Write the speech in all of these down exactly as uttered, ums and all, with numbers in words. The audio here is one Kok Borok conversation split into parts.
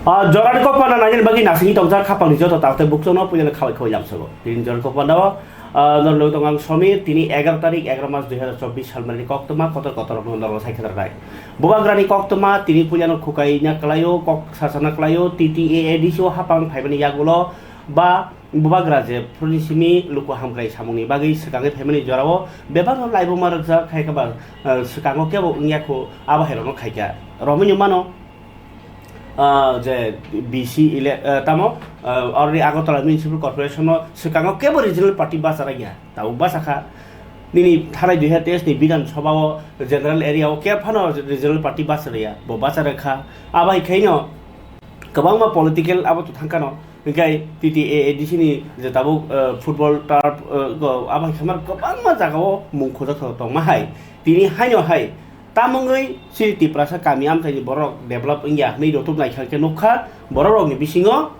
Ah, jorani kok panda nainani bagwi nasingwi tongjak khapangni joto taktei bukchano puilano khabai khabai lamsogo. Tini jorani kok panda o, ah, norok tongo ang Somir, tini egaroh tarik, egaroh mas dui hazar chobbish salmani koktwma kotor kotor rokno norok sai khe rwnai. Bubagrani koktwma tini puilano khukaina kwlaio, kok sachana kwlaio, T T A A D C o hapang phaimani yagulo ba Bubagra je phuruni simi luku hamkrai samungni bagwi swkangwi phaimani jorao bebakno laibuma rwjak hai khe ba, ah, swkango kebo wngya kho abo hai rokno khaikha. Romwi mano, ah, je B C ele-, ah, tamo, ah, already Agartala Municipal Corporation no swkango kebo regional party bachara ya, tabuk bachakha. Nini thanai dui hazar teis ni Bidhan Sabha o general area o kebo phano regional party bachara ya, bo bachara kha. Abo hai khaino kwbangma political abo to thangkha no. Hinkhe T T A A D C ni je tabuk, ah, football turf, ah, go, abo hai khe mar kwbangma jaga o mung khojak tongma hai. Tini haino hai Tamungwi chini Tiprasa kami amchaini borok develop wngya hwnwi rotuk naikha khe nukha, borokrokni bisingo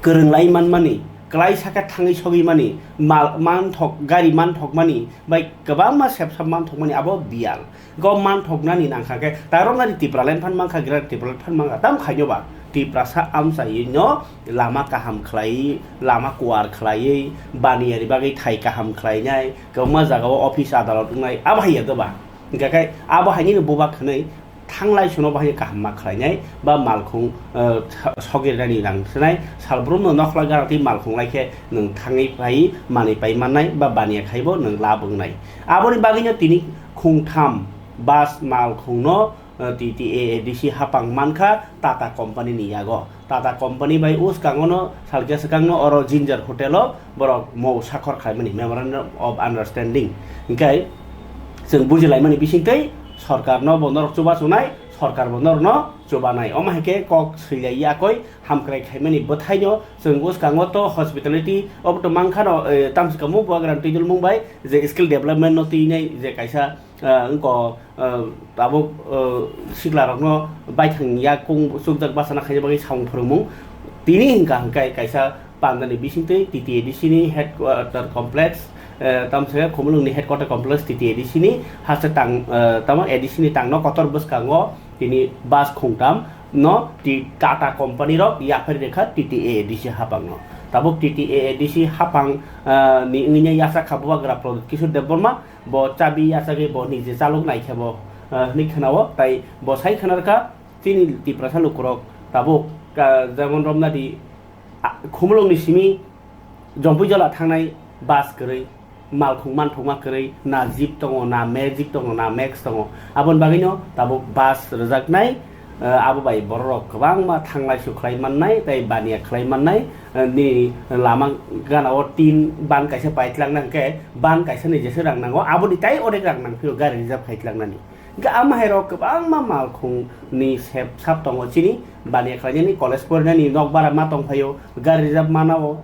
kwrwng lai manmani, kwlai sakha thangwi sogwi mani, mal manthok, gari manthokmani bai kwbangma sepsap manthokmani abo biyal. Go manthoknani nangkha khe tairoknani Tipraland phan mankha, Greater Tipraland phan mankha, tam khaino ba Tiprasa amchaino lama kaham khlaiwi, lama kuar khlaiwi, baniyari bagwi thai kaham khlainai, kwbangma jagao office adalot wngnai, abo hai ya doba. Hingkha khe abo hai nini bubak hwnwi thanglai suno bahai kaham ma khlainai ba malkhung, eh, sa-, sogirnani rang swnai, salbrumno nokhla gana twi malkhung lai khe nwng thangwi pai manwi pai mannai ba baniya khaibo nwng lab wngnai. Aboni bagwino tini khungtham bus malkhungno, eh, T T A A D C hapang mankha Tata company ni yago. Tata company bai uskangono salkhe swkangno oro Ginger Hotel o borok mo sakhor khlaimani Memorandum of Understanding. Hinkhe chwng bujilaimani bisingtwi sorkarno bo norok chubachu nai, sorkar bo norokno chubanai. Omo hai khe kok swilai yakoi hamkrai khaimani bwthaino chwng uskango to hospitality obo to mankhano, eh, tamswkamo bubagrani twi dulmung bai je skill development no twinai je kaisa ah, wngkha, ah, tabuk, ah, siklarokno baithang yakung chukjak bachana khaina bagwi samung phwrwngmung. Tini hwnkha hwnkhe kaisa pandani bisingtwi T T A D C ni headquarter complex, eh, tamsai Khumulwngni headquarter complex T T A D C ni haste tang, eh, tamo A D C ni tangno kotor bwskango tini bus khungtam no ti Tata company rok yaphari rekha T T A A D C hapangno. Tabuk T T A A D C hapang, ah, ni wngya yachak kha Bubagra Pradyut Kishore Debbarma. Bo chabi yachagwi bo nije chalok nai khe bo, ah, hwnwi khwnao. Tai bo sai khwnarkha chini Tiprasa lukurok tabuk, ah, jemon romnadi, ah, Khumulwngni simi Jompuijala thangnai bus kwrwi, malkhung manthokma kwrwi, na jeep tongo, na magic tongo, na max tongo. Aboni bagwino tabuk bus rwjaknai, ah, abo bai bororok kwbangma thanglai sukhlai mannai tei baniya khlai mannai. Ah, ni lama gana o tin ban kaisa paitlang nang khe ban kaisa ni jesa rang nango, aboni tai onek rang nang phio gari reserve khai tlang nani. Hingke ama hai rok kwbangma malkhung ni sep sap tongo chini baniya khlai nani, college porinani nok bara ma tong phaio, gari reserve mana o.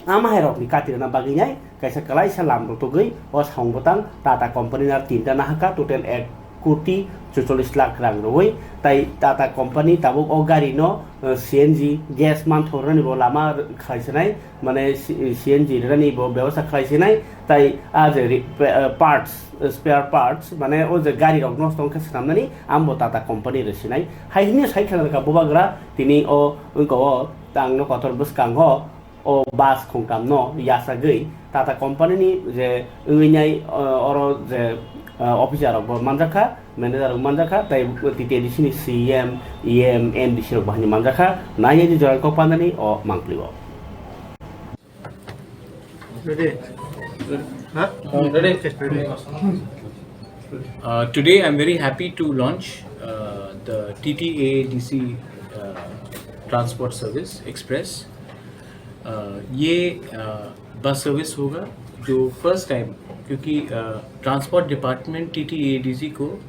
Ama hai rok ni kati rwna bagwi nai kaisa kwlaisa lam rwtugwi o samung bwtang Tata company no tinta nahaka total ek koti chuchollis lakh rang rwui, tai Tata company tabuk o gari no, eh, C N G gas manthok rwni bo lama khlai sinai, mane C-, C N G rwni bo bebosta khlai sinai, tai a je ri-, pe-, eh, parts, eh, spare parts, mane o je gari rok nosto wngkha swnamnani, ambo Tata company rw sinai. Hai hwnwi sai khna rwkha bubagra tini o wngka o tangno kotor bwskango o bus khungtamno yachagwi Tata company ni je wngwi nai, o-, oro je, o, officer rok bo manjakha, manager rok manjakha, tei T T A D C ni C M, E M, M D C rok bo haino manjakha, nai di jorani kok pandani o mangpli o. Ready? Huh? Ready? Uh, today I'm very happy to launch, uh, the T T A A D C, uh, Transport Service Express. Uh, ये, uh, bus service होगा जो first time, क्योंकि, uh, transport department TTADC को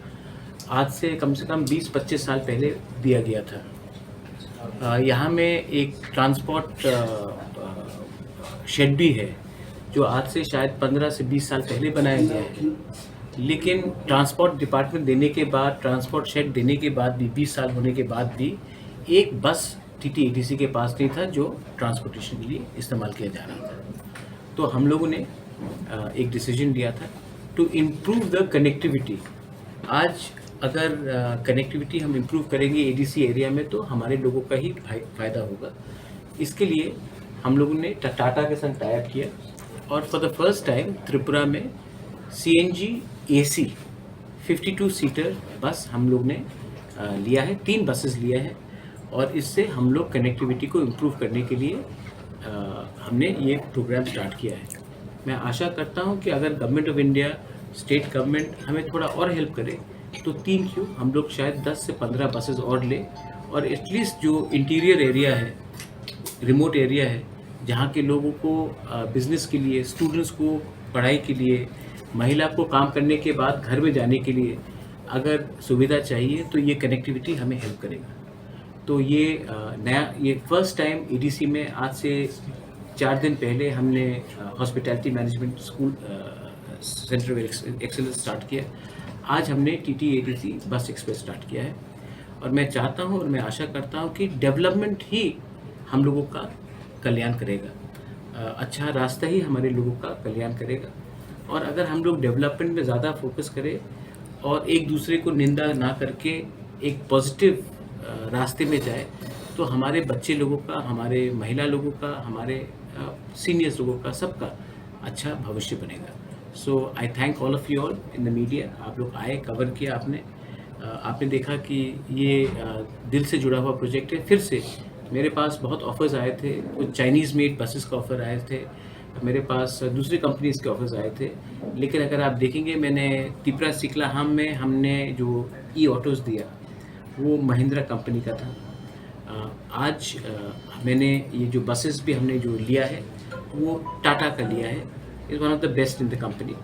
आज से कम से कम बीस पच्चीस साल पहले दिया गया था। अ, यहाँ में एक ट्रांसपोर्ट, अ, अ, शेड भी है, जो आज से शायद पन्द्रह से बीस साल पहले बनाया गया है, लेकिन ट्रांसपोर्ट डिपार्टमेंट देने के बाद, ट्रांसपोर्ट शेड देने के बाद भी, बीस साल होने के बाद भी एक बस टीटीएडीसी के पास नहीं था जो ट्रांसपोर्टेशन के लिए इस्तेमाल किया जा रहा था। तो हम लोगों ने, अ, एक डिसीजन लिया था to improve the connectivity। आज अगर कनेक्टिविटी हम इम्प्रूव करेंगे एडीसी एरिया में, तो हमारे लोगों का ही फाय- फायदा होगा। इसके लिए हम लोगों ने टा- टाटा के संग टाई अप किया और for the first time Tripura में CNG AC fifty two seater bus हम लोग ने अ, लिया है, तीन बसेस लिया है और इससे हम लोग कनेक्टिविटी को इम्प्रूव करने के लिए अ, हमने ये प्रोग्राम स्टार्ट किया है। मैं आशा करता हूँ कि अगर government of India, state government हमें थोड़ा और हेल्प करे, तो तीन क्यों, हम लोग शायद दस से पन्द्रह बसेस और ले और एटलीस्ट जो इंटीरियर एरिया है, रिमोट एरिया है, जहाँ के लोगों को बिजनेस के लिए, स्टूडेंट्स को पढ़ाई के लिए, महिला को काम करने के बाद घर में जाने के लिए अगर सुविधा चाहिए, तो ये कनेक्टिविटी हमें हेल्प करेगा। तो ये अ, नया, ये फर्स्ट टाइम एडीसी में आज से चार दिन पहले हमने hospitality management school, centre of excellence start किया। आज हमने टीटी एडीसी बस एक्सप्रेस स्टार्ट किया है और मैं चाहता हूँ और मैं आशा करता हूँ कि डेवलपमेंट ही हम लोगों का कल्याण करेगा। अ, अच्छा रास्ता ही हमारे लोगों का कल्याण करेगा। और अगर हम लोग डेवलपमेंट में ज़्यादा फोकस करें और एक दूसरे को निंदा ना करके एक पॉजिटिव रास्ते में जाए, तो हमारे बच्चे लोगों का, हमारे महिला लोगों का, हमारे सीनियर्स लोगों का, सबका अच्छा भविष्य बनेगा। So I thank all of you all in the media। आप लोग आए, कवर किया आपने। अ, आपने देखा कि ये अ, दिल से जुड़ा हुआ प्रोजेक्ट है। फिर से मेरे पास बहुत ऑफर्स आए थे, कुछ चाइनीज़ मेड बसेस का ऑफर आए थे, मेरे पास दूसरी कंपनीज के ऑफर्स आए थे। लेकिन अगर आप देखेंगे, मैंने तिपरा सिकलाहाम में हमने जो ई ऑटोज़ दिया, वो महिंद्रा कंपनी का था। अ, आज अ, मैंने ये जो बसेस भी हमने जो लिया है, वो टाटा का लिया है। Is one of the best in the company।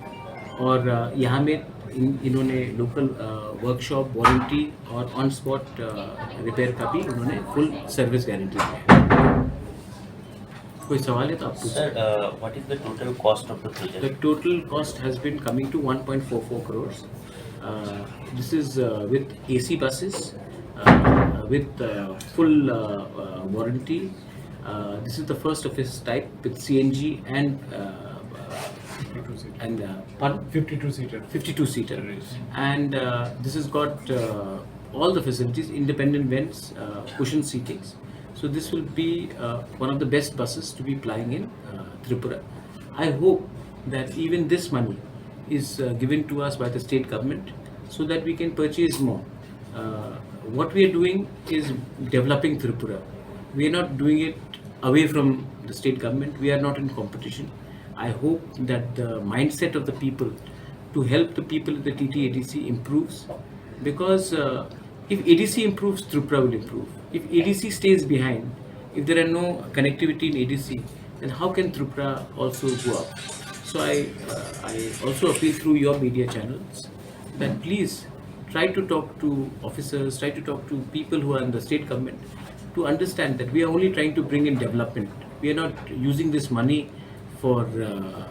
और अ, यहाँ में इन, इन्होंने लोकल वर्कशॉप वारंटी और ऑन स्पॉट रिपेयर का भी उन्होंने फुल सर्विस गारंटी दिया है। कोई सवाल है तो आप पूछ सकते हैं। Sir, uh, what is the total cost of the project? The total cost has been coming to one point four four crores. Uh, this is uh, with A C buses, uh, with uh, full uh, uh, warranty. Uh, this is the first of its type with C N G and uh, and uh, pardon? fifty-two seater. fifty-two seater. Yes. And uh, this has got uh, all the facilities, independent vents, uh, cushion seatings. So this will be uh, one of the best buses to be plying in uh, Tripura. I hope that even this money is uh, given to us by the state government so that we can purchase more. Uh, what we are doing is developing Tripura. We are not doing it away from the state government. We are not in competition. I hope that the mindset of the people to help the people in the T T A D C improves, because uh, if A D C improves, Tripura will improve. If A D C stays behind, if there are no connectivity in A D C, then how can Tripura also go up? So I, uh, I also appeal through your media channels that please try to talk to officers, try to talk to people who are in the state government to understand that we are only trying to bring in development. We are not using this money for uh,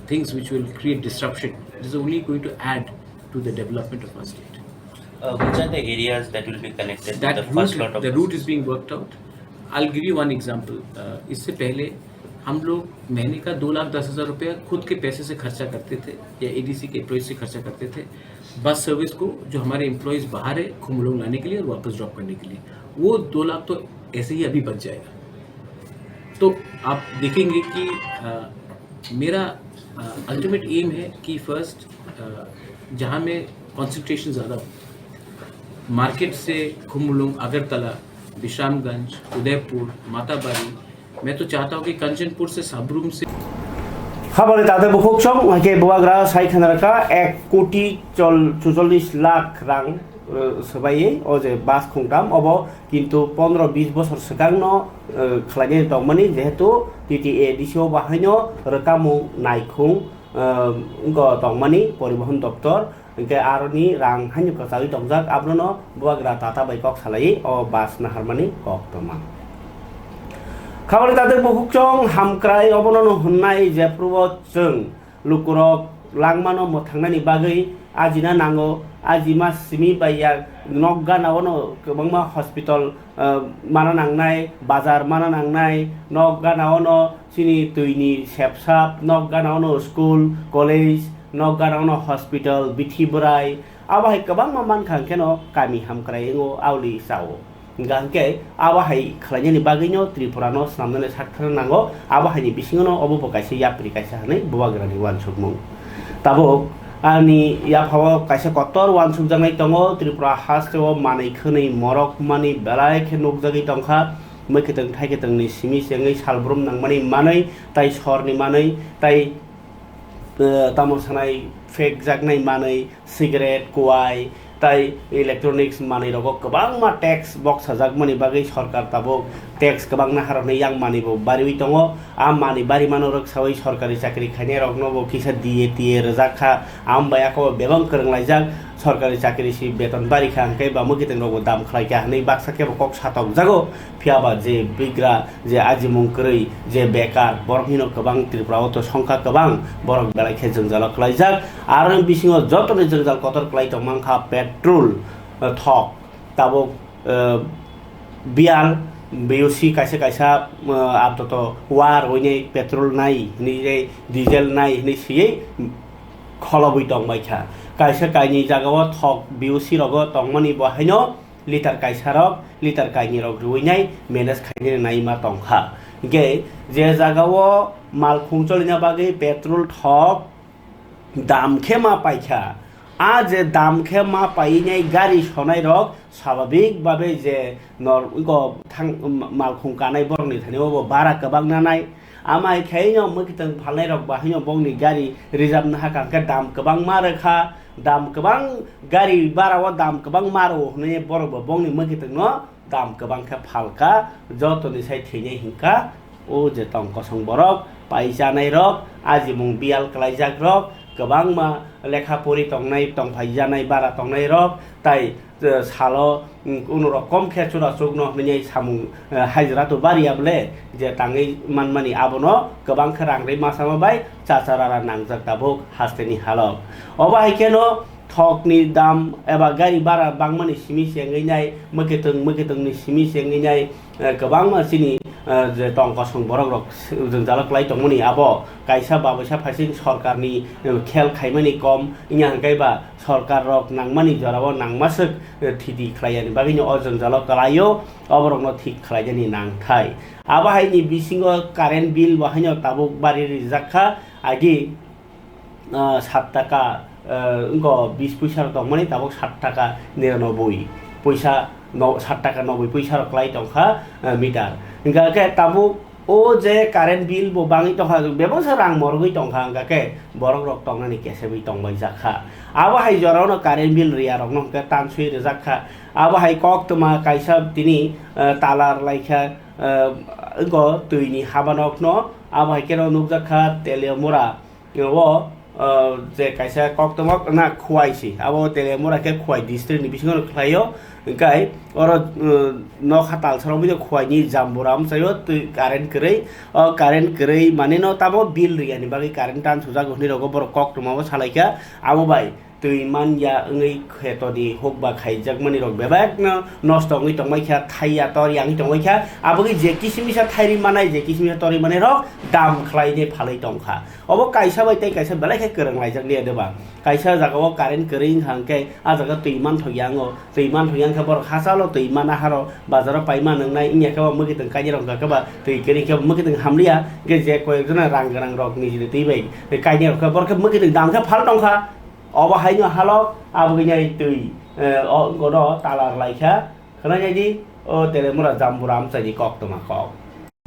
things which will create disruption. It is only going to add to the development of our state. Uh, which are the areas that will be connected to That the first route, lot of the route is buses? Being worked out. I'll give you one example. Uh, इससे पहले हम लोग महीने का दो लाख दस हज़ार रुपया खुद के पैसे से खर्चा करते थे या एडीसी के एम्प्लॉयज से खर्चा करते थे बस सर्विस को, जो हमारे एम्प्लॉयज बाहर है खुमलुंग लाने के लिए और वापस ड्रॉप करने के लिए। वो दो लाख तो ऐसे ही अभी बच जाएगा। तो आप देखेंगे कि अ, मेरा अल्टीमेट एम है कि फर्स्ट जहाँ में कॉन्सेंट्रेशन ज़्यादा हो, मार्केट से खुमलुंग, अगरतला, विश्रामगंज, उदयपुर, माताबारी, मैं तो चाहता हूँ कि कंचनपुर से, सबरूम से Habari tata bukhuk chong hake buagra sai khanarka ek koti chol chuchollis lakh rang, uh, swbaiwi o je bus khungtam obo kintu pondro bis bosor swkang no, uh, khlainai tongmani jehetu T T A D C o bahaino rwkamung naikhung, uh, wngkha tongmani poribohon doptor. Hingke aroni rang haino kwchagwi tongjak, abono bubagra tata bai kok salai o bus naharmani kok tongma. Khabari tata bukhuk chong hamkrai obono no hwnnai jephruo chwng lukurok langmano mwthangnani bagwi ajina nango, ajima simi bai ya nok gana ono kwbangma hospital, ah, mana nangnai, bazar mana nangnai, nok gana ono chini twini sepsap, nok gana ono school, college, nok gana ono hospital, bithi bwrai, Abo hai kwbangma mankha hwnkhe no kami hamkrai wngo, aoli chao. Hingkha hwnkhe abo hai khlainani bagwino Tripura no swnamnani sakthar nango, abo haini bisingo no obo bo kaisa yapri kaisa hwnwi bubagrani uansukmung. Tabuk ani yaphao kaisa kotor uansukjaknai tongo, Tripura hasteo manwi khwnwi morok mani belai khe nukjagwi tongkha, mwkhwtwng thaikhe twngni simi se wngwi salbrum nangmani manwi, tai sorni manwi, tai, eh, tamo sanai phekjaknai manwi, cigarette, kuai, tai electronics manwi rogo kwbangma tax boksajakmani bagwi sorkar tabuk tax kwbangma haroknwi yang mani bo bariwi tongo. A mani barimano rwksawi sorkari chakri khainai rokno bo kisa D A T A rwjak kha, ambai ako bebak kwrwng laijak, sorkari chakri si beton bari kha hwnkhe ba mwkhwtwng rokbo dam khlai kha hwnwi baksa khe bo kok satokjago. Phiya ba je bigra, je ajimung kwrwi, je bekar, borok hino kwbang Tripura o to songkha kwbang, borok belai khe jwngjalo kwlaijak. Aroni bisingo jotoni jwngjal kotor kwlai tongmang kha petrol, eh, thok, tabuk, eh, biyal, B U C kaisa kaisa, eh, aptoto war hwnwi petrol nai hwnwi tei diesel nai hwnwi swiwi kholobwi tongbai kha. Kaisa kainwi jagao thok B U C rogo tongmani bo haino litar kaisa rok, litar kainwi rok rwui nai manage khainani naima tongkha. Hingkhe je jagao malkhung cholina bagwi petrol thok dam khe ma paikha. A je dam khe ma painai gari sonai rok swabhabik babe je nor-, go thang-, malkhung kanai borokni thani o bo bara kwbang nanai. Amai khe no mwkhwtwng phalnai rok bahai no bongni gari reserve no hakha hwnkhe dam kwbangma rwkha, dam kwbang gari bara o dam kwbangma rwo hwnwi borok bo bongni mwkhwtwng no dam kwbang khe phalkha, jotoni sai thwinai hinkha o je tong kosong borok, pai chanai rok, ajimung biyal kwlaijak rok, kwbangma lekha pori tongnai, tongphai janai, bara tongnai rok, tai, eh, salo, mm, kunu rok kom khe chura chukno hwnwi samung, eh, hajra to bariya bole, je tangwi manmani abono kwbang khe rang rwi ma sama bai cha cha rara nangjak tabuk hasteni halok. Obo hai kheno thokni dam eba gari bara bangmani simi se wngwi nai, mwkhwtwng, mwkhwtwngni simi se wngwi nai, eh, kwbangma chini, eh, je tong kosong borok rok s-, jwngjalo kwlai tongmani abo kaisa baboisa phaising sorkarni, eh, khel khaimani kom wngya hwnkhe ba sorkar rok nangmani jorao nangmaswk, eh, thiti khlaiyani bagwino o jwngjalo kwlaio, oborokno thik khlainani nangthai. Abo haini bisingo current bill bo haino tabuk bari rijak kha, agi ah, sat taka, ah, wngkha bis puisa rok tongmani, tabuk sat taka niranoboi puisa, no-, sat taka noboi puisa rok kwlai tongkha, ah, meter. Hingkha khe tabuk o je current bill bo bangwi tongkha, bebaksa rang morogwi tongkha, hingkha khe borok rok tongnani kesegwi tongbai jakha. Abo hai jorano current bill riya rokno hingkhe tanswi rijak kha. Abo hai koktwma kaisa tini, ah, talar laikha, ah, wngkha twini habanokno, abo hai kheno nukjak kha Teliamura. O, o, je kaisa koktwma na Khowai se, abo Teliamura khe Khowai district ni bisingo khlaio, hingkai oro, o, nokha talsaro bini Khowai ni Jambura amchaio twi current kwrwi, o current kwrwi manwi no tamo bill riyani bagwi current tansujak hwnwi rogo borok koktwma o salaikha, abo bai twi manya wngwi kheto di hukba khaijakmani rok bebak no nosto wngwi tongbai kha, thaiya tor yangwi tongbai kha, abo khe je kisimisa thairwi manai, je kisimisa torwi manai rok dam khlai de phalwi tongkha. Obo kaisa bai tei kaisa belai khe kwrwng laijak liya de ba? Kaisa jagao current kwrwi wngkha hwnkhe, ah jaga twi manthok ya wngo, twi manthok ya wngkhe borok hachalo twi mana haro, bazaro paima nwngnai wngya khe ba mwkhwtwng kainwi rok wngkha khe ba twi kwrwi khe mwkhwtwng hamliya, hwnkhe je koyek jona rang gwnang rok nijini twi bai kainwi rok khe borok khe mwkhwtwng dam khe phal tongkha. Obo haino halok, abo wngkha twi, eh, o wngkha no talar laikha, khwnai di, o Teliamura Jambura amchaini koktwma kok.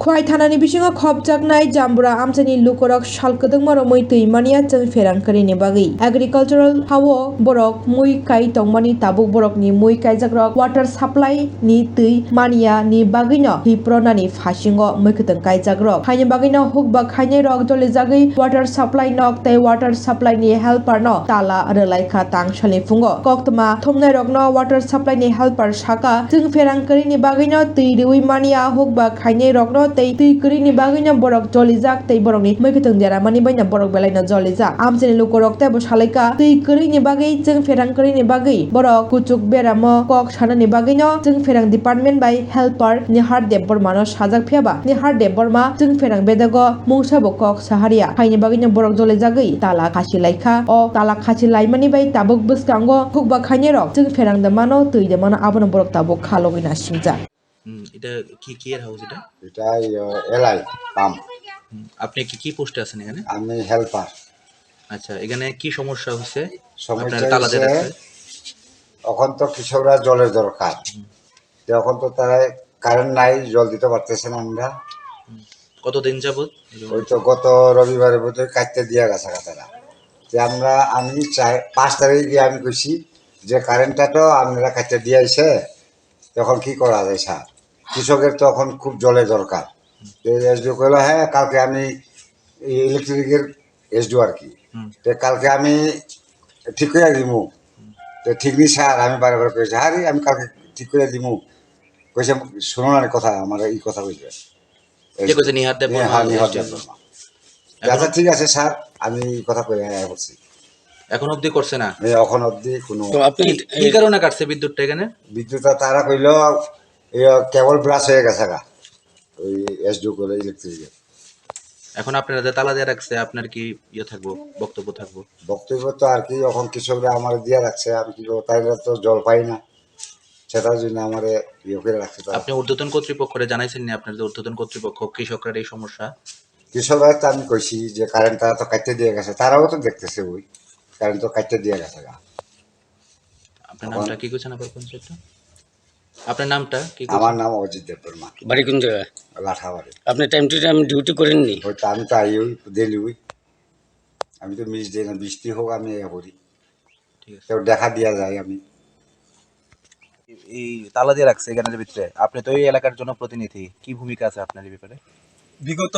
Khowai thanani bisingo khopjaknai Jambura amchaini lukurok sal kwdwkma romwi twi manya chwng pherang kwrwini bagwi. Agricultural hao borok mui kai tongmani tabuk borokni mui kaijakrok water supply ni twi manya ni bagwino thwi pronani phasingo mwkhwtwng kaijakrok. Haini bagwino hukba khainairok jolijagwi water supply nok tei water supply ni helper no tala rwlaikha tangsalni phungo. Koktwma thumnairokno water supply ni helper saka, chwng pherang kwrwini bagwino twi rwui manya hukba khainairokno tei twi kwrwini bagwino borok jolijak tei borokni mwkhwtwng deramani baino borok belaino jolijak. Amchaini lukurok teibo salaikha, twi kwrwini bagwi, chwngpherang kwrwini bagwi borok kuchuk beramo kok sanani bagwino chwngpherang department bai helper Nihar Debbarmano sajak, phiyaba Nihar Debbarma chwngpherang bedago mungsabo kok saharya, haini bagwino borok jolijagwi tala khasi laikha. O tala khasi laimani bai tabuk bwskango khukba khainirok chwngpherang de mano, twi de mano, abono borok tabuk khalogwi nasingjak. হুম, এটা কি, কি এর হাউস এটা? এটা, ইয়ে, LI pump. হুম, আপনি কি, কি পোস্টে আছেন এখানে? আমি হেল্পার। আচ্ছা, এখানে কি সমস্যা হচ্ছে? সমস্যা আপনারা তালা দিয়ে হচ্ছে, রাখছেন? এখন তো কৃষকরা জলের দরকার। হুম। তো এখন তো তারা কারেন্ট নাই, জল দিতে পারতেছে না আমরা। হুম। কতদিন যাবত এরকম? ওই তো গত রবিবারের মধ্যে কাটতে দিয়ে গেছে গা তারা। তো আমরা, আমি চাই, পাঁচ তারিখে গিয়ে আমি কইছি যে কারেন্টটা তো আপনারা কাটতে দিয়ে আইছে, এখন কি করা যায় স্যার? কৃষকের তো এখন খুব জলের দরকার। তো এসডিও কইলো, "হ্যাঁ, কালকে আমি এই ইলেকট্রিকের এসডিও আর কি। হুম। তো কালকে আমি ঠিক করে দিমু।" তো ঠিক নেই স্যার, আমি বারে বারে কইছি, "আরে, আমি কালকে ঠিক করে দিমু।" কইছে, "শুনো না রে কথা, আমার এই কথা কইছে।" কে কইছে? নিহার দেব হ্যাঁ, বর্মা হ্যাঁ, নিহার দেব বর্মা। এখন আচ্ছা, ঠিক আছে স্যার, আমি এই কথা কই, হ্যাঁ, হ্যাঁ, করছি। এখন অবধি করছে না? হ্যাঁ, এখন অবধি কোনো তো আপনি কি, কি এই কারণে কাটছে বিদ্যুৎটা এখানে? বিদ্যুৎটা তারা কইলো, ইয়ে, কেবল ব্লাস্ট হয়ে গেছে গা, ওই এসডিও করে ইলেকট্রিকের। এখন আপনারা যে তালা দিয়ে রাখছে, আপনার কি ইয়ে থাকবো, বক্তব্য থাকবো? বক্তব্য তো আর কি, এখন কৃষকরা আমার দিয়ে রাখছে, আমি কি করবো, তাই তো জল পাই না, সেটার জন্য আমারে ইয়ে করে রাখছে তারা। আপনি ঊর্ধ্বতন কর্তৃপক্ষরে জানাইছেন নি, আপনার যে ঊর্ধ্বতন কর্তৃপক্ষ, কৃষকরা এই সমস্যা? কৃষকরা তো আমি কইছি যে কারেন্ট তারা তো কাটতে দিয়ে গেছে, তারাও তো দেখতেছে ওই কারেন্ট তো কাটতে দিয়ে গেছে গা। আপনার এখন নামটা কি কইছেন আবার পঞ্চায়েতটা? আপনার নামটা কি কইছেন? আমার নাম অজিত দেববর্মা। বাড়ি কোন জায়গায়? লাঠাবাড়ি। আপনি টাইম টু টাইম ডিউটি করেননি? ওই তো আমি তো আই ওই ডেলি ওই, আমি তো মিস দেই না, বৃষ্টি হোক আমি এ করি। ঠিক আছে। কেউ দেখা দিয়া যায় আমি। এই তালা দিয়ে রাখছে এখানের ভিতরে, আপনি তো এই এলাকার জনপ্রতিনিধি, কি ভূমিকা আছে আপনার এই ব্যাপারে? বিগত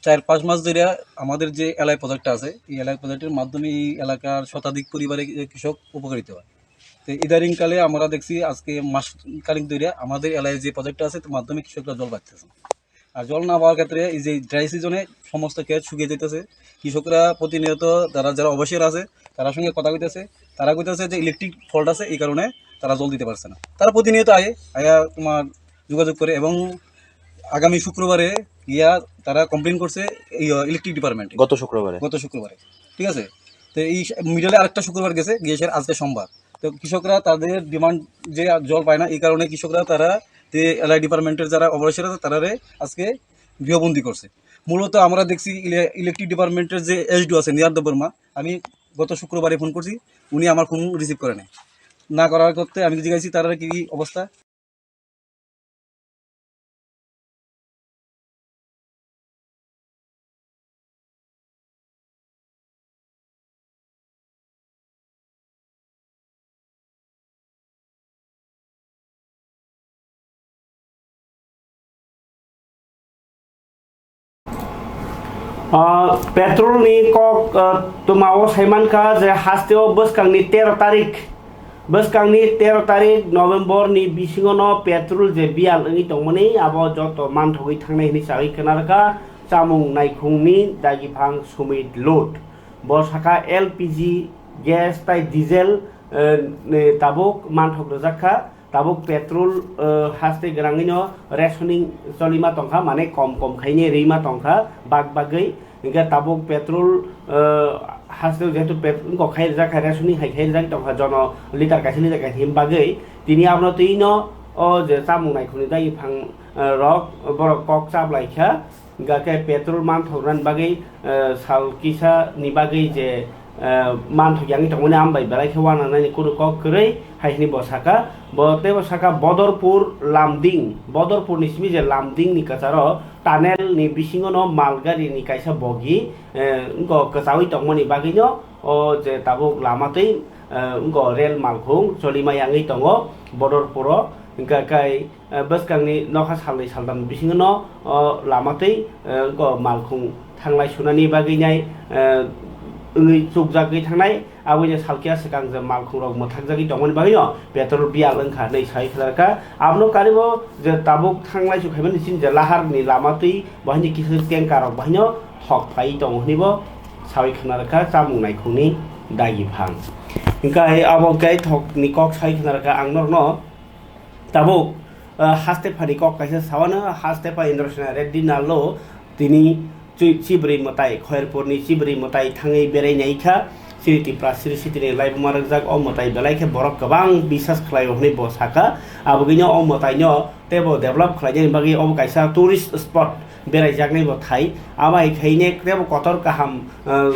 চার পাঁচ মাস ধরে আমাদের যে এলআই প্রজেক্টটা আছে, এই এলআই প্রজেক্টের মাধ্যমে এই এলাকার শতাধিক পরিবারে কৃষক উপকৃত হয়। তো ইদানিং কালে আমরা দেখছি আজকে মাস খানেক ধরে আমাদের এলআই যে প্রজেক্টটা আছে, তার মাধ্যমে কৃষকরা জল পাচ্ছে না। আর জল না পাওয়ার ক্ষেত্রে এই যে ড্রাই সিজনে সমস্ত ক্ষেত শুকিয়ে যেতেছে। কৃষকরা প্রতিনিয়ত তারা যারা অবসর আছে, তারা সঙ্গে কথা কইতেছে, তারা কইতেছে যে ইলেকট্রিক ফল্ট আছে, এই কারণে তারা জল দিতে পারছে না। তারা প্রতিনিয়ত আয়, আয়া তোমার যোগাযোগ করে এবং আগামী শুক্রবারে গিয়া তারা কমপ্লেন করছে এই ইলেকট্রিক ডিপার্টমেন্টে। গত শুক্রবারে? গত শুক্রবারে, ঠিক আছে। তো এই মিডলে আরেকটা শুক্রবার গেছে, গিয়েছে আজকে সোমবার। তো কৃষকরা তাদের ডিমান্ড যে জল পায় না, এই কারণে কৃষকরা তারা যে এলআই ডিপার্টমেন্টের যারা অপারেশন আছে, তারারে আজকে গৃহবন্দী করছে। মূলত আমরা দেখছি ইলে-, ইলেকট্রিক ডিপার্টমেন্টের যে এসডিও আছে, নিয়ার দেববর্মা, আমি গত শুক্রবারে ফোন করছি, উনি আমার ফোন রিসিভ করে নেয়। না করার করতে আমি জিজ্ঞাসি তারা কি অবস্থা। Ah, petrol ni kok, ah, twmao saimankha je hasteo bwskangni tero tarik, bwskangni tero tarik November ni bisingo no petrol je biyal wngwi tongmani abo joto manthogwi thangnai hinwi sagwi khwnarwkha chamung naikhungni dagiphang Sumit Lut. Bo sakha L P G gas tai diesel, eh, ni tabuk manthok rwjak kha. Tabuk petrol, eh, haste gwnangwino rationing cholima tongkha, mane kom kom khaine rima tongkha bak bagwi. Hinkhe tabuk petrol, eh, haste jehetu pet-, wngkok khai rijak kha, rationing hai khai rijak tongkha, jono liter kaisa liter kaisa him bagwi. Tini abono twino o je chamung naikhungni dagi phang, eh, rok borok kok chablai kha. Hinkhe petrol manthoknani bagwi, eh, sal kisa ni bagwi je, eh, manthok yangwi tongmani ambai belai khe uananani kunu kok kwrwi hai hwnwi bo saka. Bo teibo saka Bodorpur Lamding, Bodorpur ni simi je Lamding ni kwcharo tunnel ni bisingo no mal gari ni kaisa bogi, eh, wngkok kwchaui tongmani bagwi no o je tabuk lama twi, eh, wngkok rel malkhung cholima yangwi tongo Bodorpuro. Hinkhe kai eh, bwskangni nokha salnwi saltam bisingono, o, lama twi, eh, go malkhung thanglai sunani bagwi nai, eh, wngwi chukjagwi thangnai. Aboni salkhe swkang je malkhungrok mwthakjagwi tongmani bagwino petrol biyal wngkha hinwi sawi khwlarkha. Abono karibo je tabuk thanglaisu khaimani chini je laharni lama twi bo haino kisa tanker rok bo haino thok phai tongo hinwi bo sawi khwlarkha chamung naikhungni dagi phang. Hwnkhe abo khe thokni kok sawi khwlarkha ang norokno. Tabuk, ah, haste phani kok kaisa sawano, haste pha Indrasena Reddy Nallo tini chi-, chibri mwtai, Khairpurni chibri mwtai thangwi berai naikha, chini Tipra Sri Sitini laibuma rwkjak, o mwtai belai khe borok kwbang bisas khlaio hwnwi bo sakha. Abogwino o mwtaino teibo develop khlainani bagwi obo kaisa tourist spot beraijaknai bo thai. Abo hai khaine teibo kotor kaham, ah,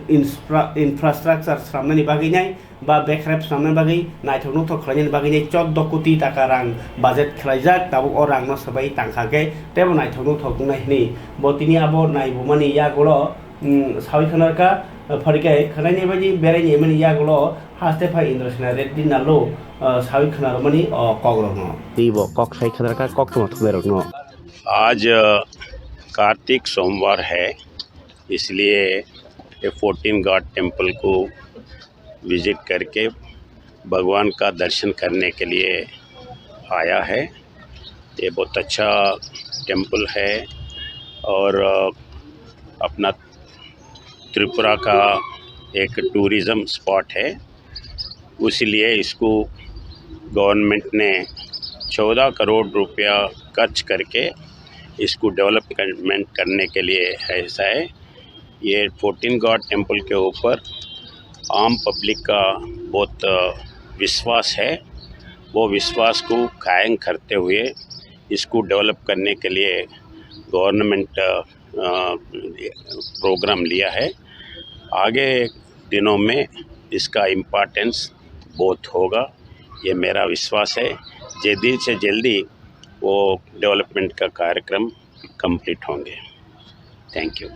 infra-, infrastructure swnamnani bagwi nai. Ba bekrep swnamnani bagwi naithok nuthok khlainani bagwi nai chordo koti taka rang budget khlaijak, tabuk o rangno swbai tangkha khe teibo naithok nuthok wngnai hwnwi bo tini abo naibumani yagulo, mm, sawi khwnarkha. Phorikhe khwnainai bagwi beraini mani yagulo haste phai Indrasena Reddy Nallo, ah, sawi khwnarmani o kokrokno. Teibo kok sai khwnarkha koktwma thumnairokno. आज कार्तिक सोमवार है, इसलिए ये fourteen God temple को विजिट करके भगवान का दर्शन करने के लिए आया है। ये बहुत अच्छा टेम्पल है और, अ, अपना त्रिपुरा का एक टूरिज्म स्पॉट है, इसलिए इसको गवर्नमेंट ने चौदह करोड़ रुपया खर्च करके इसको डेवलपमेंट करने के लिए ऐसा है। ये फोर्टीन गॉड टेम्पल के ऊपर आम पब्लिक का बहुत, अ, विश्वास है। वो विश्वास को कायम करते हुए इसको डेवलप करने के लिए गवर्नमेंट, अ, अ, प्रोग्राम लिया है। आगे दिनों में इसका इम्पोर्टेंस बहुत होगा, ये मेरा विश्वास है। जल्दी से जल्दी वो डेवलपमेंट का कार्यक्रम कंप्लीट होंगे। Thank you.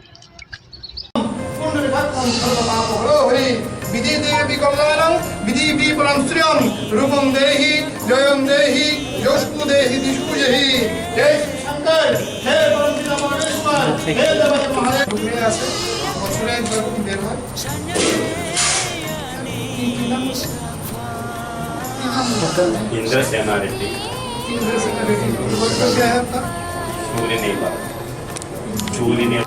पुण्डरीकाक्षं सर्वपापहरो हरि, विद्यादेवी कमलानां विद्यादीपनं श्रियं, रूपं देहि जयं देहि यशस्सु देहि दिशो जहि। जय शिव शंकर, हे परम पिता परमेश्वर, हे देवता महादेव। বছরে একবার করে বের হয়। কি, কি নাম? কি নাম? ইন্দ্রসেনা রেড্ডি। ইন্দ্রসেনা রেড্ডি। বছর কে হ্যাঁ আপনার? চুরি নেই বাবা। চুরি নেই।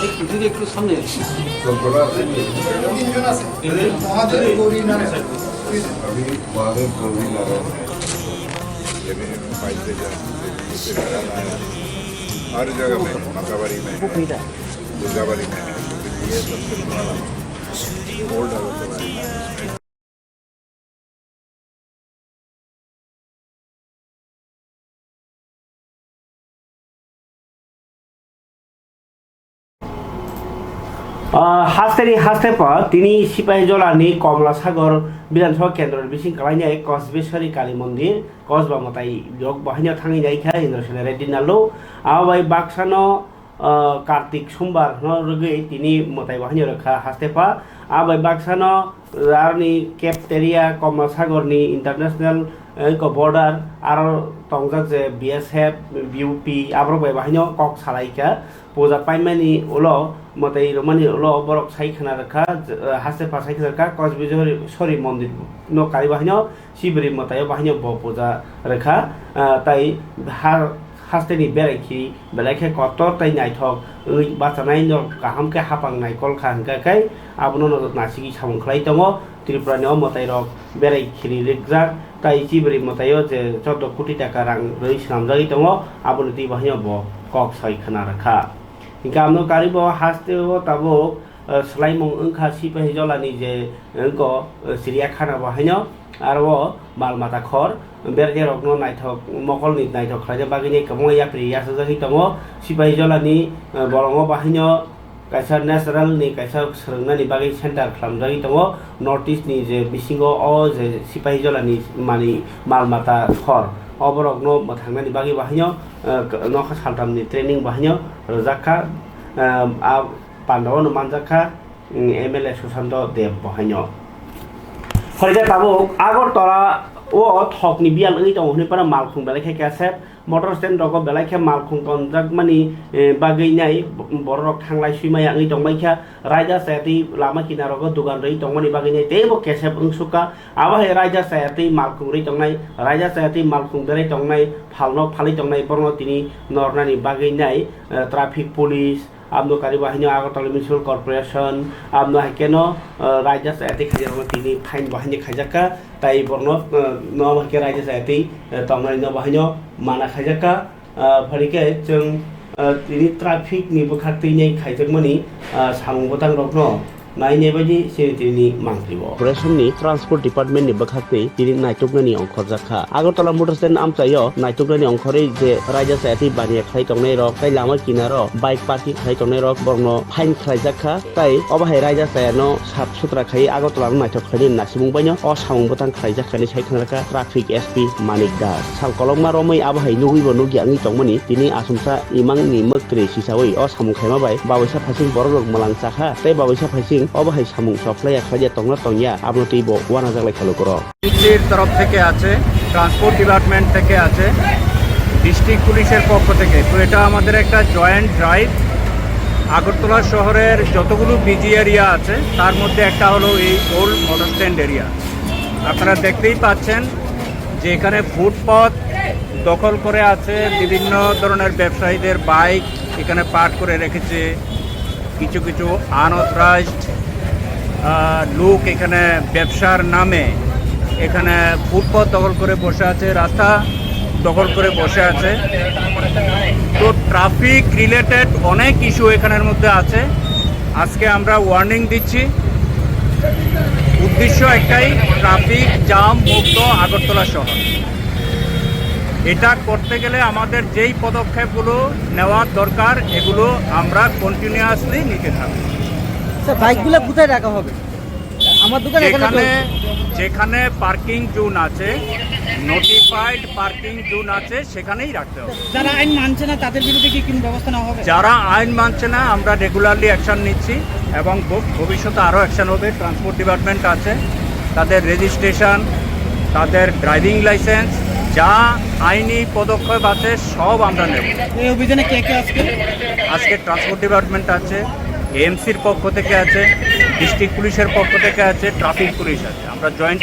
একটু, যদি একটু সামনে আসি। তিনজন আছে। মহাদেব, গৌরী, নারায়ণ। अभी महादेव, गौरी, नारायण। ये भी है, पाइप पे जा सकते हैं, ये भी है। हर जगह में, मताबारी में है, दुर्गाबारी में है, ये सबसे पुराना ओल्ड अगरतला है। Ah, hasteni haste pa tini Sipahijola ni Komla Sagor Bidhan Sabha Kendro ni bising kwlainai Kosbeshwari Kali Mondir, Kosba Mwtai yok bo haino thangwi nai kha Indrasena Reddy Nallo. Abo bai baksa no, ah, Kartik Sombar no rwgwi tini mwtai bo haino rwkha haste pa. Abo bai baksa no aroni cafeteria, Komla Sagor ni international, eh, ko border, aro tongjak je B S F, B U P, aborok bai bo haino kok salai kha. Puja paimani ulo mwtai rwmani ulo borok sai khwna rwkha, je, eh, haste pa sai khwna rwkha, Kosbeshwari, sorry, mondir no kariba haino Sibri mwtaio bo haino bo puja rwkha, ah, tai ha-, hasteni berai khi belai khe kotor tai naithok wngwi bachanai no kaham khe hapang nai kol kha hwnkha khe abono no nasigwi samung khlai tongo. Tripura ni o mwtai rok berai khiri rikjak tai Sibri mwtaio je chordo koti taka rang rwi swnamjagwi tongo, aboni twi bo haino bo kok soi khwna rwkha. Hingkhe amno karibo haste o tabuk, eh, swlaimung wngkha Sipahijola ni je wngko, eh, chiriyakhana bo haino aro o mal mata khor berajak rokno naithok mokolni naithok khlaina bagwi ni kwbangma yapri yachajagwi tongo. Sipahijola ni, eh, bolongo bo haino kaisa natural ni kaisa swrwngnani bagwi center khwlamjagwi tongo. North East ni je bisingo o je Sipahijola ni mani mal mata khor o borokno mwthangnani bagwi bo haino, eh, nokha saltam ni training bo haino rwjak kha, eh, a Panda o no manjak kha, mm, M L A Susanto Deb bo haino. Phai khe tabuk Agartala o thokni biyal wngwi tongo hwnwi phano malkhung belai khe kesep Motor stand rogo belai khe malkhung tonjakmani, eh, bagwi nai borok thanglai swimaya wngwi tongbai kha. Raida chayatwi lama kinaro dugan rwi tongmani bagwi nai teibo kesep wngsukha. Abo hai raida chayatwi malkhung rwi tongnai, raida chayatwi malkhung berai tongnai, phalno phalwi tongnai borokno tini nornani bagwi nai, eh, traffic police, abno kari bo haino Agartala Municipal Corporation, abno hai keno, eh, raida chayatwi khaijakno tini fine bo haino khaijakha, tai borokno, eh, no hai khe raida chayatwi, eh, tongnai no bo haino mana khaijakha. Ah, phari khe chwng, ah, tini traffic ni bwkhak twi nai khaijakmani, ah, samung bwtang rokno nai nai baidi chini tini mantri bo. Corporation ni Transport Department ni bwkhak twi tini naituknani ongkhorjak kha. Agartala Motor Stand amchaio naituknani ongkhorwi je raida chayatwi baniya khlai tongnai rok tei lama kinaro bike parking khlai tongnai rok borokno fine khlaijak kha. Tai obo hai raida chayano sap sutra khai Agartala no naithok khlainani nasimung baino o samung bwtang khlaijak kha hinwi sai thangjakha traffic S P Manik Das. Sal kolokma romwi abo hai nugwi bo nugya wngwi tongmani tini asumsa imang ni mwktwi sisawi o samung khaima bai baboisa phaising borok rok mwlang chakha tei baboisa phaising obo hai samung chokhlaiya khlaiya tongna tongya abono twi bo uanajaklai kha lukurok. ডিসির তরফ থেকে আছে, transport department থেকে আছে, ডিস্ট্রিক্ট পুলিশের পক্ষ থেকে। তো এটা আমাদের একটা জয়েন্ট ড্রাইভ। আগরতলা শহরের যতগুলো বিজি এরিয়া আছে, তার মধ্যে একটা হলো এই ওল্ড মোটর স্ট্যান্ড এরিয়া। আপনারা দেখতেই পাচ্ছেন যে এখানে ফুটপাত দখল করে আছে, বিভিন্ন ধরনের ব্যবসায়ীদের বাইক এখানে পার্ক করে রেখেছে। কিছু কিছু আনঅথরাইজড, আহ, লোক এখানে ব্যবসার নামে এখানে ফুটপাত দখল করে বসে আছে, রাস্তা দখল করে বসে আছে। তো ট্রাফিক রিলেটেড অনেক ইস্যু এখানের মধ্যে আছে। আজকে আমরা ওয়ার্নিং দিচ্ছি, উদ্দেশ্য একটাই, ট্রাফিক জাম মুক্ত আগরতলা শহর। এটা করতে গেলে আমাদের যেই পদক্ষেপগুলো নেওয়ার দরকার, এগুলো আমরা কন্টিনিউয়াসলি নিতে থাকব। স্যার, বাইকগুলো কোথায় রাখা হবে? আমার দোকানে এখানে যেখানে, চলছে। যেখানে পার্কিং জোন আছে, নোটিফাইড পার্কিং জোন আছে, সেখানেই রাখতে হবে। যারা আইন মানছে না, তাদের বিরুদ্ধে কি কোনো ব্যবস্থা নেওয়া হবে? যারা আইন মানছে না, আমরা রেগুলারলি অ্যাকশন নিচ্ছি এবং ভ-, ভবিষ্যতে আরও অ্যাকশন হবে। ট্রান্সপোর্ট ডিপার্টমেন্ট আছে, তাদের রেজিস্ট্রেশন, তাদের ড্রাইভিং লাইসেন্স, যা আইনি পদক্ষেপ আছে, সব আমরা নেব। এই অভিযানে কে কে আজকে? আজকে ট্রান্সপোর্ট ডিপার্টমেন্ট আছে, এএমসির পক্ষ থেকে আছে, ডিস্ট্রিক্ট পুলিশের পক্ষ থেকে আছে, ট্রাফিক পুলিশ আছে। আমরা joint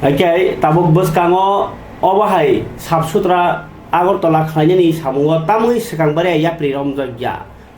Hakhe tabuk bwskango obo hai sap sutra Agartala khlainani samungo tamwi swkang bari yapri romjakya.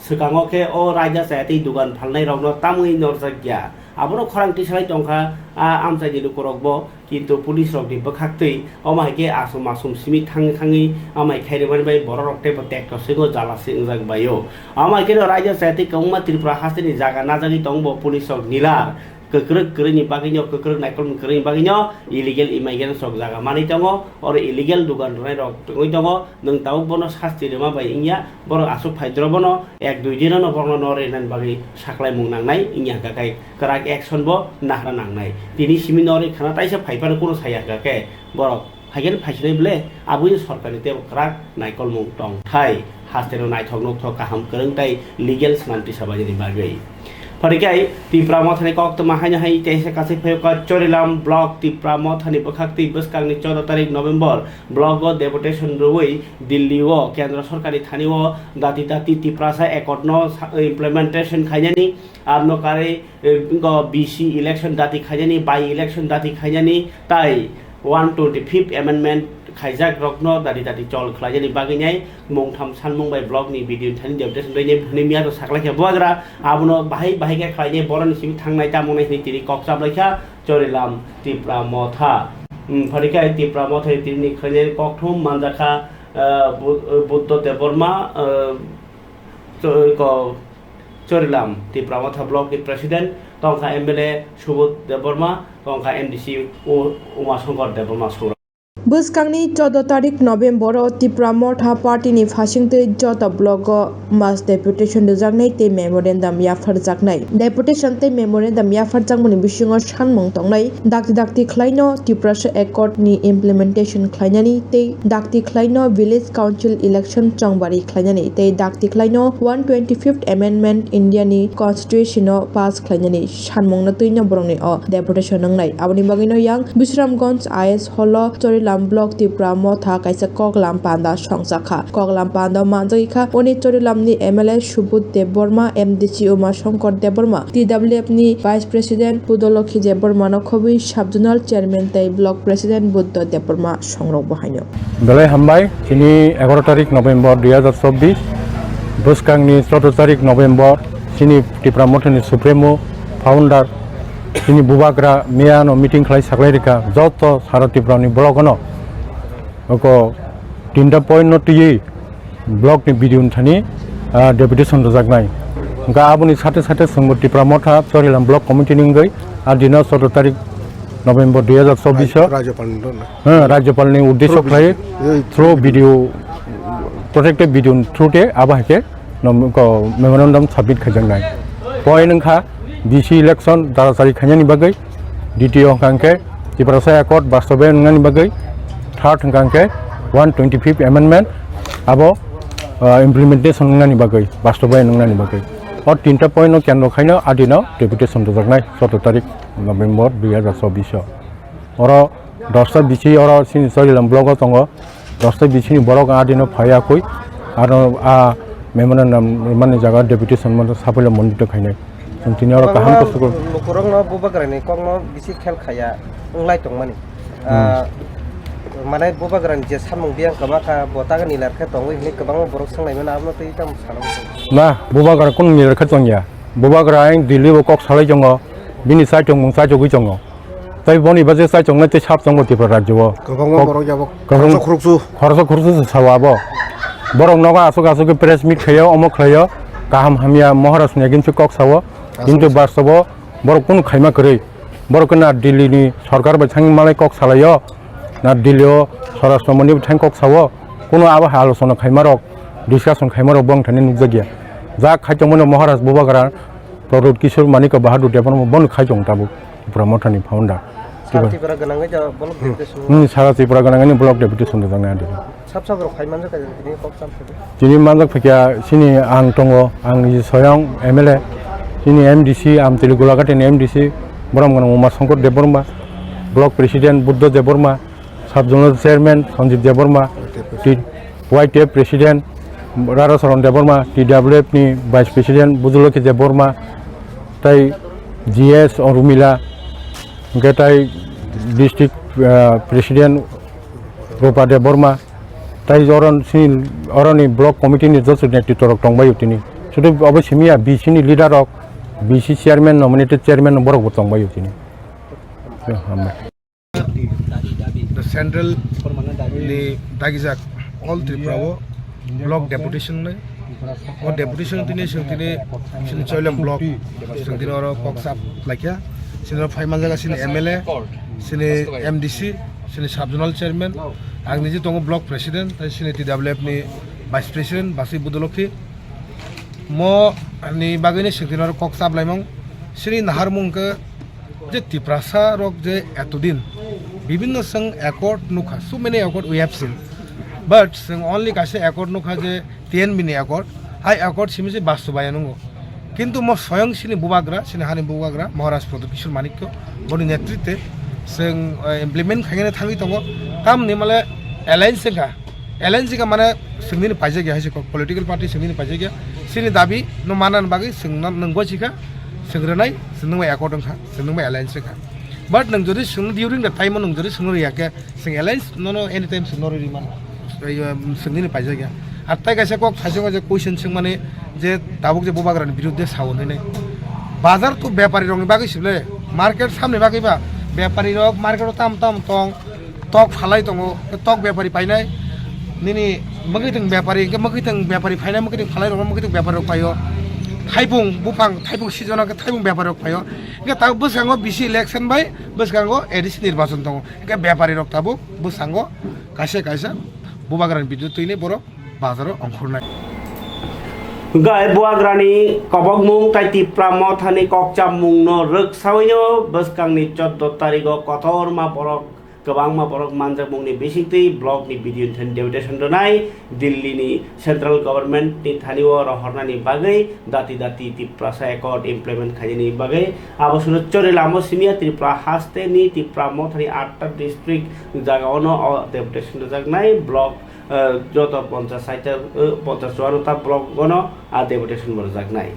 Swkango khe o raida chayatwi dugan phalnai rokno tamwi norjakya. Abono khorang tisalai tongkha a amchaini lukurokbo, kintu police rokni bwkhaktwi omo hai khe asum asum simi thangwi thangwi amai khairokmani bai bororok teibo tekto swingo jala se wngjak baio. Omo hai kheno raida chayatwi kwbangma Tripura hasteni jaga najagwi tongbo police rok nilar. Kwkrwk kwrwini bagwino, kwkrwk naikolmung kwrwini bagwino illegal immigrants rok jaga manwi tongo, oro illegal dugan rwnai rok tongwi tongo, nwng tabuk bono sasti rwma bai wngya, borok aswk phai doro bono ek dui dino no borokno no rinani bagwi saklaimung nangnai wngya hwnkha khe kwrak action bo nahra nangnai. Tini simi no ri khana taisa phai phano kunu saya hwnkha khe borok Haikhe phaisinai ble, aboni sorkarni teibo kwrak naikolmung tongthai, hasteno naithok nukthok kaham kwrwng tei legal swnam tisa bainani bagwi. Pharikhai Tipra Mothani koktwma haino hai teisa kasai phaio ka Chorilam block Tipra Mothani bwkhaktwi bwskangni choudo tarik November blogo deputation rwui Delhi o Kendra Sorkarni thani o dati dati Tiprasa Accord no sa-, implementation khainani, abno karwi, eh, go B C election dati khainani, by election dati khainani, tai one twenty fifth amendment khaijak rokno dati dati chol khlainani bagwi nai mungtham sanmung bai block ni B D O thani deputation rwinai hwnwi miya to saklai khe bubagra abono bahai bahai khe khlainai boroni simi thangnai tamo nai hwnwi tini kok chaplai kha Chorilam Tipra Motha. Hmm, phari khe Tipra Motha tini khlainai kokthum manjakha, eh, Bu-, Buddho Debbarma, eh, Cho-, ko-, Chorilam, Tipra Motha Block ni President, tongkha M L A Subodh Debbarma, tongkha M D C U-, Umashankar Debbarma Sura. Bwskangni choudo tarik November o Tipra Motha Party ni phasingtwi joto block o mass deputation rwjaknai tei memorandum yapharjaknai. Deputation tei memorandum yapharjakmani bisingo sanmung tongnai, dakti dakti khlaino Tiprasa Accord ni implementation khlainani tei dakti khlaino Village Council election chongbari khlainani tei dakti khlaino one twenty fifth Amendment India ni Constitution o pass khlainani sanmungno twino borokni o deputation wngnai. Aboni bagwino yang Bisramganj I S Hall o Chorilam Block Tipra Motha kaisa koklam panda songchakha. Koklam panda manjagwi kha Oni Chorilamni M L A Subodh Debbarma, M D C Uma Shankar Debbarma, T W F ni Vice President Budolokhi Debbarma no khobwi Sub Zonal Chairman tei Block President Buddha Debbarma songrok bo haino. Belai hambai, chini egaro tarik November dui hazar chobbish, bwskangni choudo tarik November, chini Tipra Mothani Supremo, Founder, chini Bubagra miyano meeting khlai saklai rikha, joto sara Tripura ni block ano oko tinta point no twiwi block ni B D O ni thani, ah, deputation rwjaknai. Hwnkha aboni sate sate chwngbo Tipra Motha Chorilam Block Committee ni wngwi adino choudo tarik November dui hazar chobbish o, Rajyapal ni, eh, Rajyapal ni uddesyo khlai through B D O, protected B D O ni through te abo hai khe nom-, ko memorandum submit khaijaknai. Point wngkha B C election darachari khainani bagwi, D T O hwnkha hwnkhe Tiprasa Accord bastobayan wngnani bagwi, third hwnkha hwnkhe one twenty-fifth amendment abo, ah, implementation wngnani bagwi, bastobayan wngnani bagwi. O tinta point no kendro khaino adino deputation rwjaknai choudo tarik November dui hazar chobbish o. Oro dosta bisi oro chini Chorilam block o tongo. Dosta bisini borok adino phaiya koi, aro a memorandum mani jaga deputation mano sapaila monito khainai. Chwng tini oro kaham kwbangma kosok. Lukurokno bubagrani kokno bisi khel khaya wnglai tongmani. Hmm. Ah, mane bubagrani je samung biyang kwma kha, bo taga nilar khe tongwi hwnwi kwbangma borok swnglaimano, abono tei tamo sana muchung. Na, bubagra kunu nilar khe tongya. Bubagra ayang Delhi o kok salai tongo, bini chaichomung chaichogwi tongo. Tei boni baje chaichongnai tei sap tongo Tripura rajyo o. Kwbangma borok yabo kwbang-, khoroksa khoroksa. Khoroksa khoroksa se sao abo. Borok nogo aswk aswk khe press meet khaio, omo khlaio, kaham hamya Maharaj ni against o kok sao. Aswk. Kintu bastobo borok kunu khaima kwrwi. Borok khe na Delhi ni sorkar bai thangwi malai kok salaio, na Delhi o Swarashtra Montri bai thang kok sao. Kunu abo hai alochona khaima rok, discussion khaima rok bong thani nukjakya. Jak khai tongmani Maharaj Bubagra Pradyut Kishore Manikya Bahadur Debbarma bono khai tongo tabuk Tipra Mothani founder. Sara Tipra gwnangwi da block deputation. Hmm, sara Tipra gwnangwi block deputation rwjaknai adi. Sab sab rok khai manjak kha tini kok sam sadi. Tini manjak phikya chini ang tongo, ang niji soyang M L A, chini M D C, Amtwli Gulaghat ni M D C, borom gwnang Uma Shankar Debbarma, block president Buddha Debbarma, Sub Zonal Chairman Sanjeev Debbarma, T-, Y T F President Rara Charan Debbarma, T W F ni Vice President Bujulokhi Debbarma, tei G S Urmila, hwnkhe tei District, ah, President Rupa Debbarma, tei oro sini, oroni Block Committee ni joto netritwa rok tongbaio tini. Sudu obo simi ya B C ni leader rok, B C chairman, nominated chairman borok bo tongbaio tini. Hambai. The central ni dagijak All Tripura o block deputation ni, o deputation tini chwng tini chini Choilam block chwng tini oro kok sap laikha, chini oro phai manjak chini M L A, chini M D C, chini sub zonal chairman, ang niji tongo block president, tei chini T W F ni vice president Basi Budolokhi. Mo ni bagwi ni chwng tini oro kok sap laimung, chini naharmung khe je Tiprasa rok je etodin bibinno chwng accord nukha, so many accord we have seen, but chwng only kaisa accord nukha je T N B ni accord, hai accord simi se bastobayan wngo. Kintu mo soyang sini bubagra, sini hani bubagra Maharaj Pradyut Kishore Manikya boni netritwe chwng, eh, implement khainani thangwi tongo. Tamni male alliance wngkha, alliance wngkha mane chwng nini paijak ya hai se kok, political party chwng nini paijak ya. Sini dabi no manani bagwi chwng no, nwng bo chikha, chwng rwnai, chwng nwng bai accord wngkha, chwng nwng bai alliance wngkha. But nwng jodi chwng during the time o nwng jodi chwng rwya khe, chwng alliance nono anytime chwng no rwi mano. Ei, um, chwng nini paijak ya. Ar tai kaisa kok thaisok je question swngmani je tabuk je bubagrani biruddhe sao hinwi nai. Bazar to bepari rokni bagwi sibole, market samni bagwi ba bepari rok market o tam tam tong. Tok phalai tongo, tok bepari painai. Nini mwkhwitwng bepari, hwnkhe mwkhwitwng bepari phainai, mwkhwitwng phalai rokno mwkhwitwng bepari rok phaio. Thaibung buphang, thaibung season o khe thaibung bepari rok phaio. Hwnkhe tabuk bwskango B C election bai bwskango A D C nirbachon tongo. Hwnkhe bepari rok tabuk bwskango kaisa kaisa bubagrani biruddhe twini borok bazaro ongkhornai. Hwnkhe bubagrani kobokmung tai Tipra Mothani kokchamungno rwksawino bwskangni choudo tarigo kotorma borok kwbangma borok manjakmungni bisingtwi block ni B D O ni thani deputation rwnai, Delhi ni central government ni thani o rohornani bagwi dati dati Tiprasa Accord implement khainani bagwi. Abo suno chori lamo simiya Tripura haste ni Tipra mothani atta district jaga ono o deputation rwjaknai block, eh, joto ponchas saita, eh, ponchas chuanno ta block ono a deputation bo rwjaknai.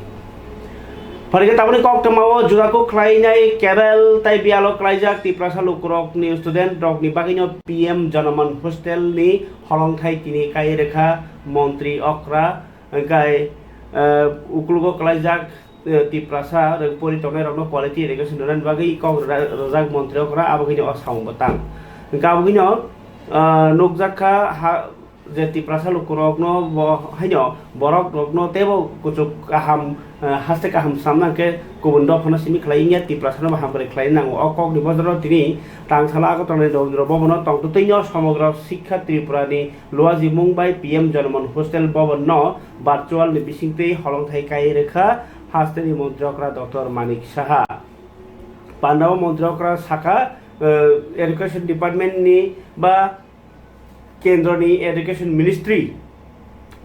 Phaikhe taboni koktwma o juda kuk khlainai kebel tai biyalo klaijak Tiprasa lukurokni student rokni bagwino P M Janaman hostel ni holongthai tini kai rwkha montri okra, hwnkhe, eh, ukulugo klaijak, eh, Tiprasa rwng pori tongnai rokno quality education rwnani bagwi kok rwjak montri okra abo hino o samung bwtang. Hwnkhe abo hino, eh, nukjak kha ha, je Tiprasa lukurokno bo haino borok rokno teibo kuchuk kaham, eh, haste kaham samna hwnkhe kubun dophano simi khlai wngya, Tiprasano bo hamkrai khlai nango. O kokni bojoro tini tangsala Agartala ni Rabindra Bhavan o tongtwtwino Somogro Sikha Tripura ni luajimung bai P M Janaman Hostel Bhavan no virtual ni bisingtwi holongthai kai rwkha hasteni montri okra Doctor Manik Saha. Pandao montri okra sakha, eh, Education Department ni ba Kendroni Education Ministry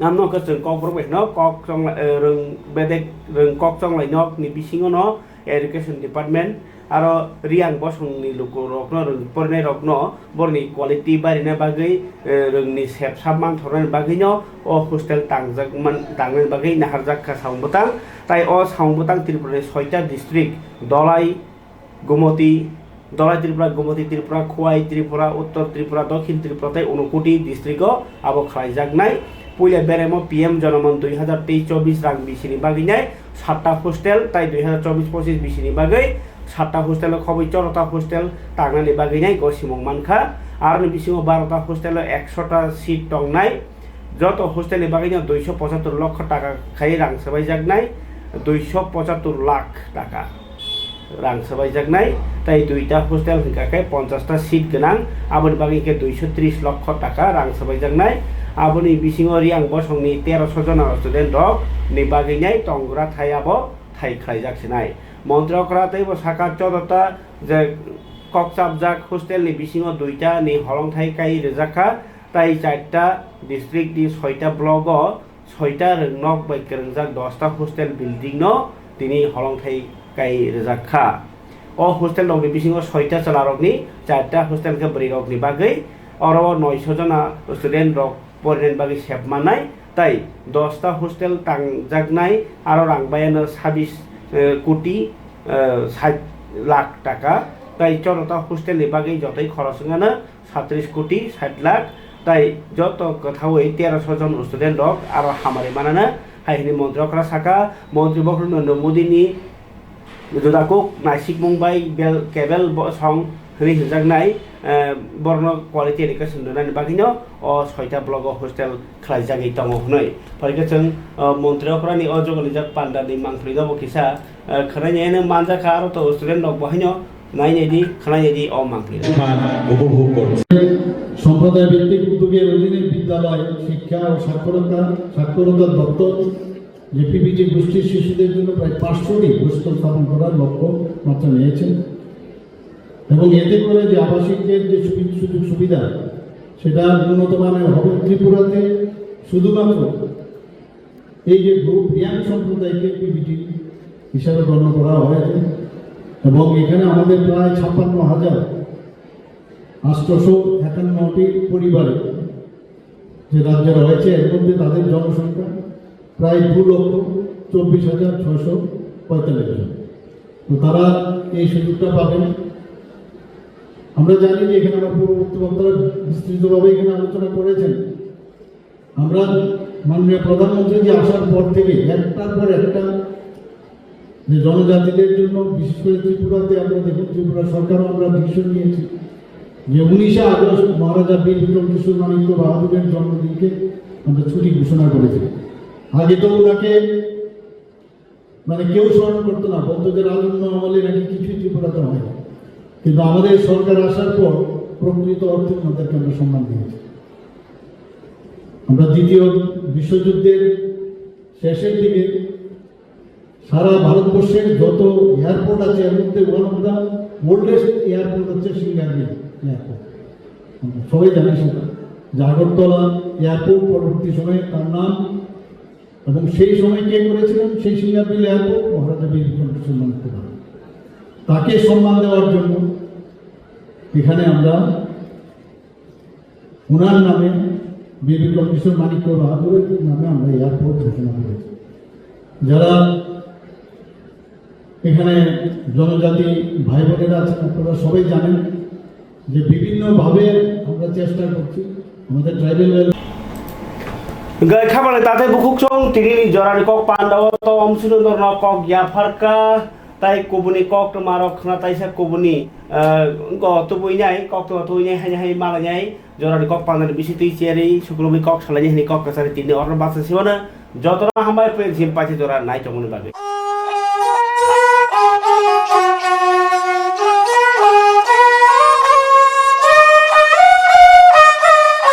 amno khe chwng kokborok bai no kok chongla-, eh, rwng bedek rwng kok chonglai nok ni bisingo no Education Department aro Riyang bosongni lukurokno rwng porinairokno borni quality barina bagwi, eh, rwngni sep sap manthornani bagwino o hostel tangjak man-, tangnani bagwi naharjak kha samung bwtang. Tai o samung bwtang Tripurani soita district Dhalai, Gumoti, Dhalai Tripura, Gumoti Tripura, Khowai Tripura, Uttor Tripura, Dokhin Tripura tei Unakoti district o abo khlaijaknai. Puila beremo P M Janaman dui hazar teis chobbish rang bisini bagwinai satta hostel tai dui hazar chobbish pochish bisini bagwi satta hostel o khobwi chorota hostel tangnani bagwinai go simung mankha. Aroni bisingo barota hostel o ekshota seat tongnai. Joto hostel ni bagwino duiso pochattor lokho taka khai rang swbaijaknai, duiso pochattor lakh taka rang swbaijaknai, tei duita hostel hwnkha khe ponchas ta seat gwnang, aboni bagwi khe duiso tris lokho taka rang swbaijaknai. Aboni bisingo Riyang bosongni teroso jona student rok ni bagwinai tongra thai abo thai khlaijak sinai. Montri okra teibo saka chodota je kokchapjak hostel ni bisingo duita ni holongthai kai rwjakha. Tai charta district ni soita block o soita rwngnok bai kwrwngjak dosta hostel building no tini holongthai kai rwjak kha. O hostel rok ni bisingo soita chwla rok ni, charta hostel khe bwrwi rok ni bagwi, oro o noisho jona student rok porinani bagwi sep mannai, tai dosta hostel tangjaknai aro rang bayano sabis, eh, koti, eh, sait lakh taka, tai chorota hostel ni bagwi jotoi khoros wngano satris koti sait lakh, tai joto kwthaui teroso jon student rok aro hamari manana, hai hwnwi montri okra saka. Montri bokhorok Narendra Modi ni juda kuk naisikmung bai bel, kebel bo song hwnwi hwnjaknai, eh, borokno quality education rwnani bagwino o soita block o hostel khlaijagwi tongo hwnwi. Phaikhe chwng, eh, montri okra ni o jogolijak panda ni mangpili no bo kisa, eh, khwnai nai manjakha aro to student rok bo haino Nai nai di, khwnai nai di, o mangpili. Maan upobhog korche. সম্প্রদায় ভিত্তিক উদ্যোগের অধীনে বিদ্যালয়, শিক্ষা ও সাক্ষরতা, সাক্ষরতা দপ্তর, জেপিপিজি গোষ্ঠীর শিশুদের জন্য প্রায় পাঁচশোটি হোস্টেল স্থাপন করার লক্ষ্যমাত্রা নিয়েছেন এবং এতে করে যে আবাসিকের যে সুবি-, সুযোগ সুবিধা, সেটা উন্নত মানের হবে। ত্রিপুরাতে শুধুমাত্র এই যে গ্রুপ রিয়াং সম্প্রদায়কে পিবিটি হিসাবে গণ্য করা হয়েছে এবং এখানে আমাদের প্রায় ছাপ্পান্ন হাজার আটশোশো একান্নটি পরিবারে যে রাজ্যে রয়েছে, এর মধ্যে তাদের জনসংখ্যা প্রায় দু লক্ষ চব্বিশ হাজার ছয়শো পঁয়তাল্লিশ জন। তো তারা এই সুযোগটা পাবেন। আমরা জানি যে এখানে আমার পূর্ববর্তী বক্তারা বিস্তৃতভাবে এখানে আলোচনা করেছেন। আমরা মাননীয় প্রধানমন্ত্রী যে আসার পর থেকে একটার পর একটা যে জনজাতিদের জন্য, বিশেষ করে ত্রিপুরাতে, আমরা দেখুন, ত্রিপুরা সরকারও আমরা ডিসিশন নিয়েছি যে উনিশে আগস্ট মহারাজা বীর বিক্রম কিশোর মাণিক্য বাহাদুরের জন্মদিনকে আমরা ছুটি ঘোষণা করেছি। আগে তো ওনাকে মানে কেউ স্মরণ করতো না, বলতো যে রাজন্য আমলে নাকি কিছুই ত্রিপুরাতে হয় না। কিন্তু আমাদের সরকার আসার পর প্রকৃত অর্থে ওনাদেরকে আমরা সম্মান দিয়েছি। আমরা দ্বিতীয় বিশ্বযুদ্ধের শেষের দিকে সারা ভারতবর্ষের যত এয়ারপোর্ট আছে, এর মধ্যে one of the oldest airport হচ্ছে সিঙ্গারবিল এয়ারপোর্ট। আমরা সবাই জানি সেটা, যে আগরতলা এয়ারপোর্ট পরবর্তী সময়ে তার নাম, এবং সেই সময় কে করেছিলেন, সেই সিঙ্গারবিল এয়ারপোর্ট মহারাজা বীর বিক্রম কিশোর মানিক্য বাহাদুর। তাকে সম্মান দেওয়ার জন্য এখানে আমরা ওনার নামে, বীর বিক্রম কিশোর মানিক্য বাহাদুরের নামে আমরা এয়ারপোর্ট ঘোষণা করেছি। যারা এখানে জনজাতি ভাই বোনেরা আছেন, আপনারা সবাই জানেন যে বিভিন্নভাবে আমরা চেষ্টা করছি আমাদের tribal welfare Hingke khabangni tathai bukhuk chong tini ni jora ni kok panda o to omsino norno kok yapharka tai kubuni kok to marok khna taisa kubuni, eh, go tubui nai kok to tubui nai hai hai malai nai jora ni kok panda ni bisi twi cheri suklubui kok salai nai hini kok kasari tini orno basa siwana jotono hambai pui jim pachi jora nai tongmani bagwi.